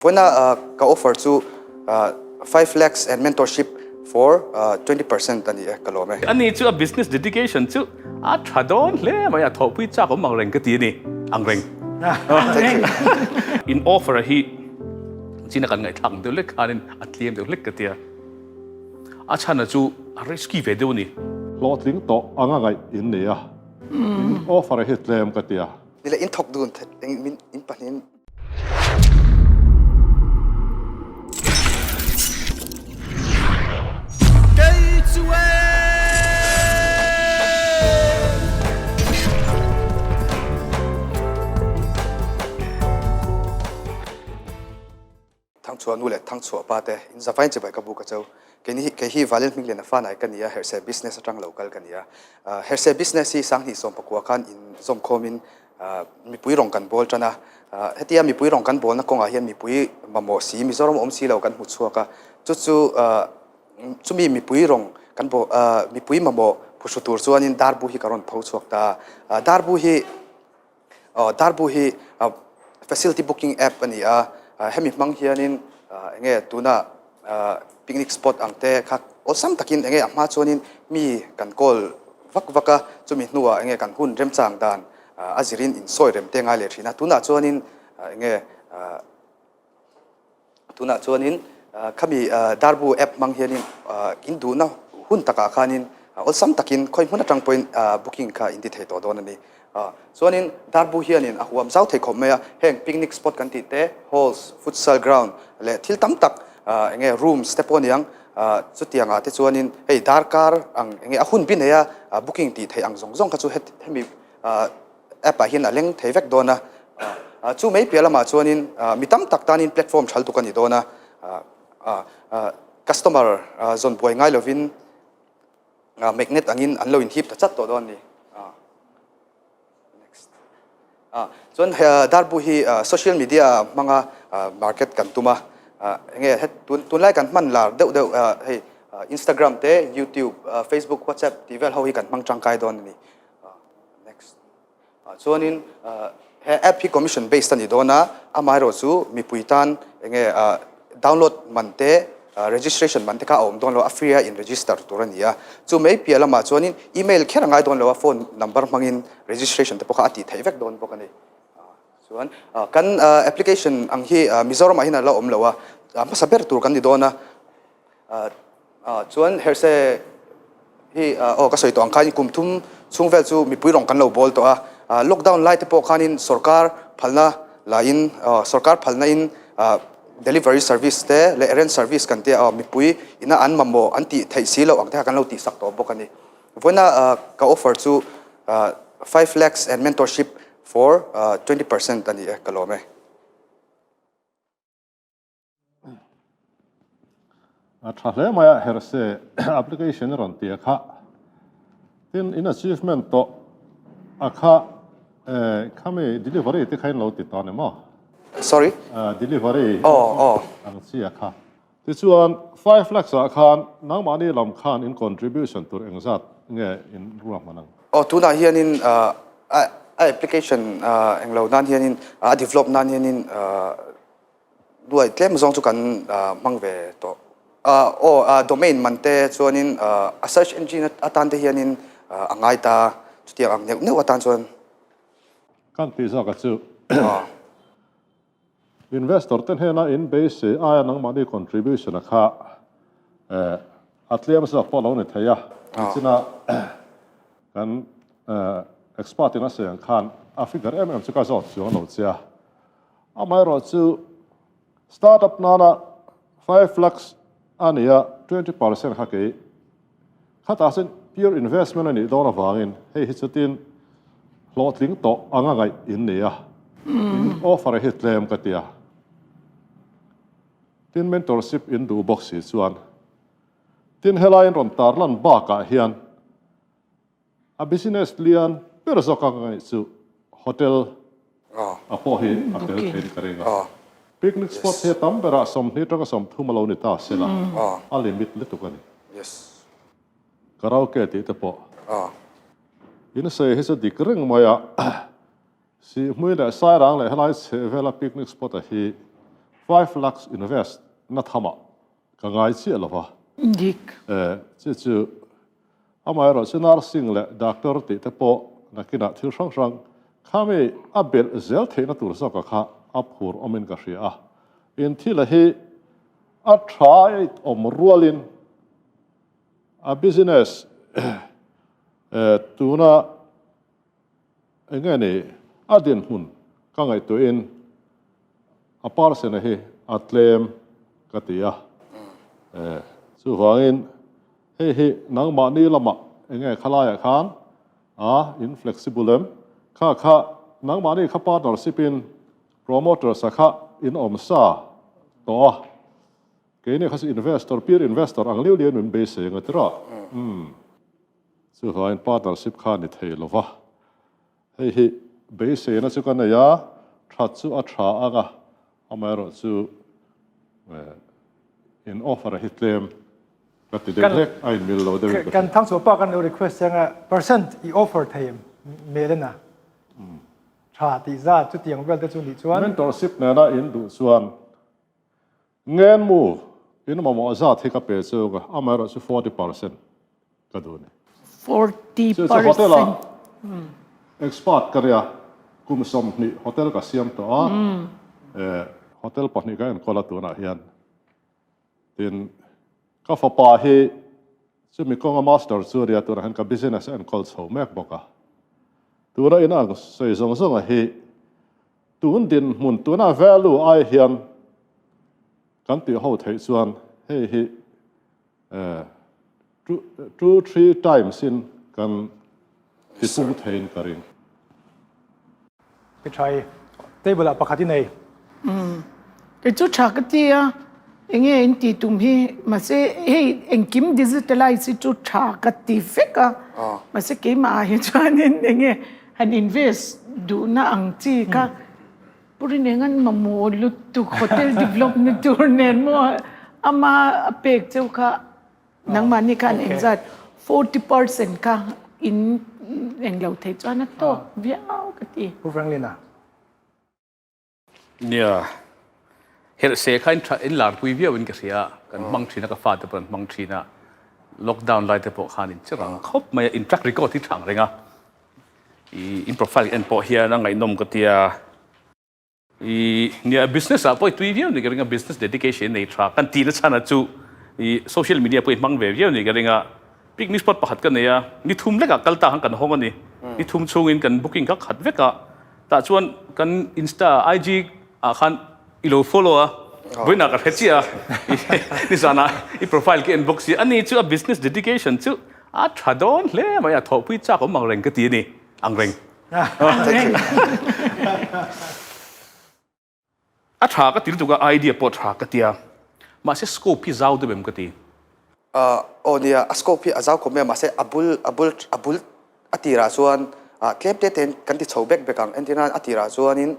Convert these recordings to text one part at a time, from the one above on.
Vawiina ka offer chu 5 lakhs and mentorship for 20% a ni e, ka lawm e. Ani chu a business dedication chu a tha dawn hle mai, a thawhpui chak awm ang reng ka ti a ni, ang reng. In offer a hi china kan ngaihthlak ang deuh hlek khanin a tlem deuh hlek ka tia, a chhana chu a risky ve deuh a ni. Hlawhtling tawh anga ngaih in nei a, in offer hi tlem ka tia. Nile in thawk dun min in pahnihin. Thangchhuah nu leh Thangchhuah pa te in zavain chibai ka bu ka cho. Keini kei hi Valel Hmingliana fa nai ka ni a, Herhse business atang lo kal ka ni a. Herhse business hi Sanghnih sawmpakua khan in zawmkhawm in Mipui rawng kan bawl tan a, hetia mipui rawng kan bawlna kawngah hian mipui mamawh si, Mizoram awm si lo kan hmu chhuak a, chu chu chumi mipui rawng kan bawl mipui mamawh phuhru tur chuanin darbu hi ka rawn pho chhuak ta a, darbu hi darbu hi facility booking app a ni a, hemi hmang hianin enge tuna picnic spot ang te kha awlsam takin enge a hma chuanin mi kan call vak vak a, chumi hnuah enge kan hun remchang dan a zirin insawi rem te ngai leh thin a, tunah chuanin enge tunah chuanin khami darbu app hmang hianin in duhna hun takah khanin awlsam takin khawi hmun atang pawhin booking kha in ti thei tawh dawn a ni. Chuanin darbu hianin a huam zau thei khawp mai a, heng picnic spot kan tih te, halls, futsal ground leh thil tam tak eng nge rooms te pawh a niang, chutiangah te chuanin hei darkar ang eng nge a hun bi nei a booking tih theih ang zawng zawng kha chu hemi app ah hian a leng thei vek dawn a. Chu mai piah lamah chuanin mi tam tak tanin platform thal tuk a ni dawn a, customer zawn buai ngai lovin Magnet angin an lo inhip ta chat tawh dawn a ni. Next. Chuan darbu hi social media hmanga market kan tum a. Enge het tunlai kan hman lar deuh deuh hei Instagram te, YouTube, Facebook, WhatsApp tih vel ho hi kan hmang tangkai dawn a ni. Next. Chuanin he app hi commission based a ni dawn a, amaherawh chu mipui tan enge download man te, registration man te kha a awm dawn lo a, free a in register tur a ni a. Chu mai piah lamah chuanin email kher a ngai dawn lo a, phone number hmangin registration te pawh kha a tih theih vek dawn bawk a ni. Chuan kan application ang hi Mizoramah hian a la awm lo a, hmasa ber tur kan ni dawn a. Chuan Herhse hi aw ka sawi tawh ang khanin kum thum chhung vel chu mipui rawng kan lo bawl tawh a, lockdown lai te pawh khanin sorkar phalna la in sorkar phalna in delivery service te leh errand service kan tia aw mipui ina an mamawh an tih theih si loh ang te kha kan lo tihsak tawh bawk a ni. Vawiina ka offer chu 5 lakhs and mentorship for 20% a ni e, ka lawm e. A tha hle mai a, Herse application a rawn ti a kha. Tin, in achievement tawh a kha khami delivery te kha in lo ti ta ni maw? Sorry? Delivery Oh, oh. ang chi a kha. Tichuan, 5 lakhs ah khan nangmahni lam khan in contribution tur engzat nge in ruahman ang? Aw, tunah hianin a application englo nan hianin a develop nan hianin Duai tlem zawng chu kan hmang ve tawh. Aw, domain man te chuanin a search engine atan te hianin a ngai ta, chutiang ang neuh neuh atan chuan. Kan tih zawk a chu. Investor te hnena in beisei aia nangmahni contribution a kha a tlem zawk pawh lo ni thei a, nichina kan expert in a sawi ang khan a figure em em chu ka zawt chuang lo che a. Amaherawh chu startup nana 5 lakhs a ni a, 20% kha kei khatah chuan pure investment a nih dawn avangin hei hi chutin hlawhtling tawh anga ngaih in ni a, in offer hi tlem ka ti a. Tin mentorship in duh bawk si chuan tin helai in rawn tarlan bakah hian A business lian ber zawk a ka ngaih chu hotel a pawh hi a tel theiin ka ring a. Picnic spot hi a tam berah 20 atanga 30 a lo ni ta sela a limit lutuk a ni. Karaoke tih te pawh in sawi hi chu dik reng mai a. Sihhmui leh Sairang leh helai chheh vela picnic spot a hi. 5 lakhs invest na thamah ka ngai chiah lo va. Dik. Eh, chi chu amaherawh chu nursing leh doctor tih te pawh nakinah thil hrang hrang khami a belh zel theihna tur zawka kha a phur awmin ka hria a. In thila hi a tha awm rualin a business eh tuna Enge ni a dinhmun ka ngaihtuahin a parsen-a hi a tlem ka ti a, chuvangin hei hi nangmahni lamah enge khalaiah khan a in flexible em? Kha kha nangmahni kha partnership-in promoters-a kha in awm sa tawh a, keini kha chu investor, peer investor ang liau liauin min beisei ang a ti rawh. Umm. Chuvangin partnership kha ni thei lo va, hei hi beiseina chu ka nei a, that chu a tha ang a, amaherawh chu in offer a hi tlem ka ti deuh hlek, a inmil lo deuhin ka hria. Kan Thangchhuah pa kan lo request chiang a, percent i offer thei em Melena? Tha tih zat chutiang vel te chu nih chuan. Mentorship nena in duh chuan Ngenmu in mamawh zat hi ka pe chu ka amaherawh chu 40% ka duh a ni. 40 Chu chu hotel ah expert ka nia, kum 20 hotel ka siam tawh a, eh hotel pahnih ka enkawl a tunah hian. Tin, ka fapa hi chumi kawnga master chu a nia, tunah hian ka business a enkawl chho mek bawk a. Tuna in ang sawi zawng zawng a hi Tun dinhmun tuna value ai hian kan tih ho theih chuan hei hi two three times in kan ti pung theiin ka ring. Pi Thai, table ah pakhat i nei. Umm kei chu tha ka ti a, enge in tih tum hi mahse hei engkim digitalize hi chu tha ka ti vek a, mahse keimah ah hi chuanin enge Han invest duhna ang chi kha Pu Rinengan mamawh lutuk hotel develop na tur nen maw ama a pek cheu kha nangmahni khan engzat 40% kha in englo thei chuan a tawk viau ka ti. Pu Franklin-a. Nia, herh se kha in tha in lar pui viau in ka hria, kan hmang thin a ka fate pawh an hmang thin a, lockdown lai te pawh khan in che rang khawp mai a, in track record hi thang reng a, i in profile en pawh hian a ngaihnawm ka tia, i nia business ah pawh i tui viau ni ka ring a, business dedication nei tha kan tih na chhan a chu i social media pawh i hmang ve viau ni ka ring a, picnic spot pakhat ka nei a, ni thum lekah kal ta khan kan hawng a ni, ni thum chhungin kan booking kha khat vek a. Tah chuan kan Insta, IG ah khan i lo follow a, vawiinah ka hre chiah a, nizanah i profile ka en bawk si, ani chu a business dedication chu a tha dawn hle mai a, thawhpui chak awm ang reng ka ti a ni, ang reng. A tha ka ti lutuk a, idea pawh tha ka tia. Mahse scope hi zau deuh em ka ti. Aw nia, a scope hi a zau khawp mai a, mahse a bul a bul a bul a tirah chuan tlem te tein kan ti chho bek bek ang. Entirnan a tirah chuanin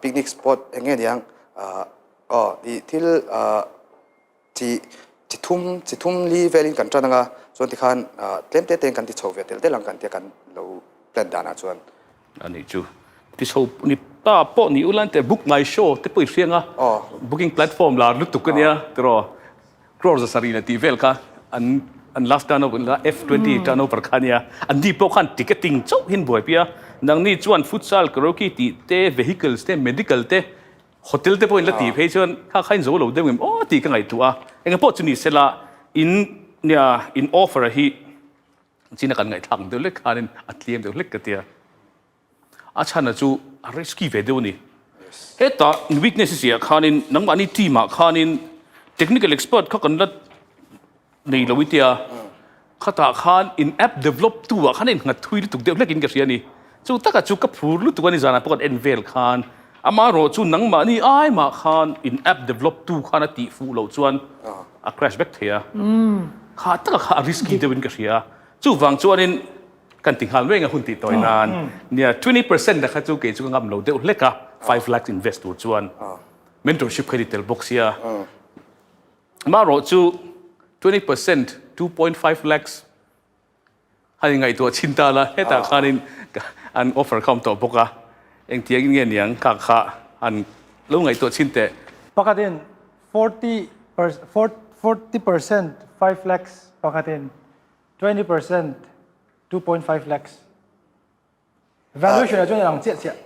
picnic spot eng nge niang aw ih thil Chi chi thum chi thum li velin kan tan anga chuan tikhan tlem te tein kan ti chho ve tel tel ang kan tia kan lo plan danah chuan. A nih chu. Ti chho ni ta pawh ni ulan te book my show te pawh i hriang a booking platform lar lutuk a nia tiraw crore za sarih leh tih vel kha an an last turnover la F20 turnover kha ania an ni pawh khan ticketing chauh hin buaipi a nangni chuan futsal karaoke tih te vehicles te medical te Hotel te pawhin la tih phei chuan kha kha in zo lo deuh em aw tih ka ngaihtuah a, eng pawh chu ni sela in nia in offer a hi china kan ngaihthlak ang deuh hlek khanin a tlem deuh hlek ka tia. A chhan a chu a risky ve deuh a ni. Hetah in weakness i ziah khanin nangmahni team ah khanin technical expert kha kan la Nei lo i tia, khatah khan in app develop tu ah khan a innghat thui lutuk deuh hlekin ka hria a ni. Chu takah chu ka phur lutuk a ni zanah pawh kan en vel khan amaherawh chu nangmahni ai mah khan in app develop tu khan a tih fuh loh chuan a crash vek thei a. Kha takah kha a risky deuhin ka hria a. Chuvang chuanin kan ti nghal mai ang a hun tih tawi nan nia 20% a kha chu kei chu ka ngam lo deuh hlek a 5 lakhs invest tur chuan mentorship kha i ti tel bawk sia. Amaherawh chu 20%, 2.5 lakhs han inngaihtuah chhin ta la, hetah khanin an offer kha a awm tawh bawk a, engtiangin nge niang kha kha han lo ngaihtuah chhin teh. Pakhatin 40 40% 5 lakhs, pakhatin 20% 2.5 lakhs. Valuation ah chuan inang chiah chiah.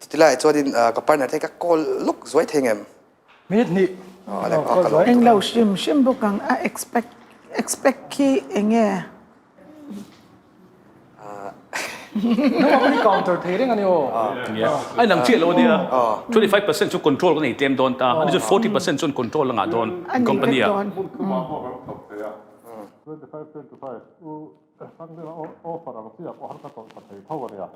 Chuti lai chuanin ka partner te ka call lawk zuai thei ngem? Minute hnih. Call zuai. Englo hrim hrim bawk ang a expect expect khi enge? Nangmah pawh hi counter thei reng a ni aw. A inang chiah lo a nia. 25% chu control ka nei tlem dawn ta. Ani chu 40% chuan control a ngah dawn company ah. 25 25 u Sanglina offer ang chiah pawh har ka tawlh tha thei tho a nia.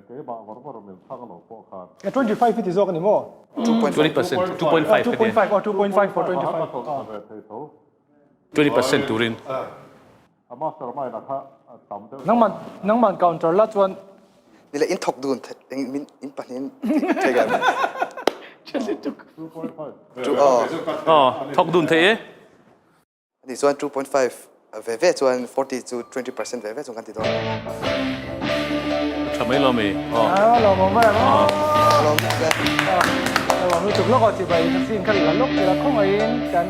Keimah ngawr ngawr min thlang lo pawh khan. 25 hi ti zawk a ni maw? 20%, 2.5 ka ti. 2.5 aw 2.5 for 25. Har ka tawlh tha ve thei tho. 20% turin. A mastermind a kha tam deuh. Nangman nangman counter la chuan. Nile in thawk dun min in pahnih thei em? 2.5. Aw thawk dun thei e. Ani chuan 2.5 ve ve chuan 40 chu 20% ve ve chuan kan ti dawn. Tha mai lo mi. Aw lawm mai ang. Lawm lutuk lawk aw chibai ka sin kha la lawk ila khawngaihin kan.